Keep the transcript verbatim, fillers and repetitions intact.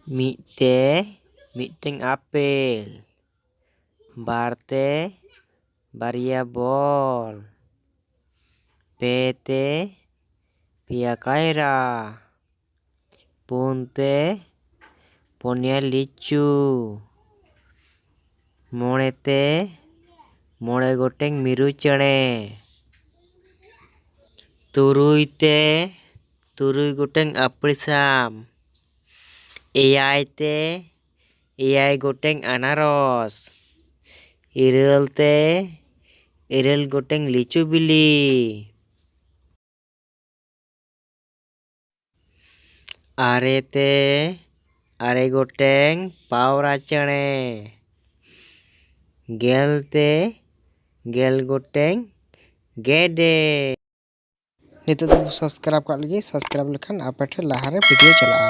ᱢᱤᱫ ᱛᱮ ᱢᱤᱫᱴᱮᱱ ᱟᱯᱮᱞ, ᱵᱟᱨ ᱛᱮ ᱵᱟᱨᱭᱟ ᱵᱚᱞ, ᱯᱮ ᱛᱮ ᱯᱮᱭᱟ ᱠᱟᱭᱨᱟ, ᱯᱩᱱ ᱛᱮ ᱯᱩᱱᱭᱟ ᱞᱤᱪᱩ, ᱢᱚᱬᱮ ᱛᱮ ᱢᱚᱬᱮ ᱜᱚᱴᱮᱱ ᱢᱤᱨᱩ ᱪᱮᱬᱮ, ᱛᱩᱨᱩᱭ ᱛᱮ ᱛᱩᱨᱩᱭ ᱜᱚᱴᱮᱱ ᱟᱯᱲᱤᱥᱟᱢ, ᱮᱭᱟᱭ ᱛᱮ ᱮᱭᱟᱭ ᱜᱚᱴᱮᱱ ᱟᱱᱟᱨᱚᱥ, ᱤᱨᱟᱹᱞ ᱛᱮ ᱤᱨᱟᱹᱞ ᱜᱚᱴᱮᱱ ᱞᱤᱪᱩ ᱵᱤᱞᱤ, ᱟᱨᱮ ᱛᱮ ᱟᱨᱮ ᱜᱚᱴᱮᱱ ᱯᱟᱣᱨᱟ ᱪᱮᱬᱮ, ᱜᱮᱞ ᱛᱮ ᱜᱮᱞ ᱜᱚᱴᱮᱱ ᱜᱮᱰᱮ᱾ ᱱᱤᱛᱚᱜ ᱫᱚ ᱥᱟᱵᱥᱠᱨᱟᱭᱤᱵ ᱠᱟᱜ ᱞᱟᱹᱜᱤᱫ, ᱥᱟᱵᱥᱠᱨᱟᱭᱤᱵ ᱞᱮᱠᱷᱟᱱ ᱟᱯᱮ ᱴᱷᱮᱱ ᱞᱟᱦᱟᱨᱮ ᱵᱷᱤᱰᱤᱭᱳ ᱪᱟᱞᱟᱜᱼᱟ᱾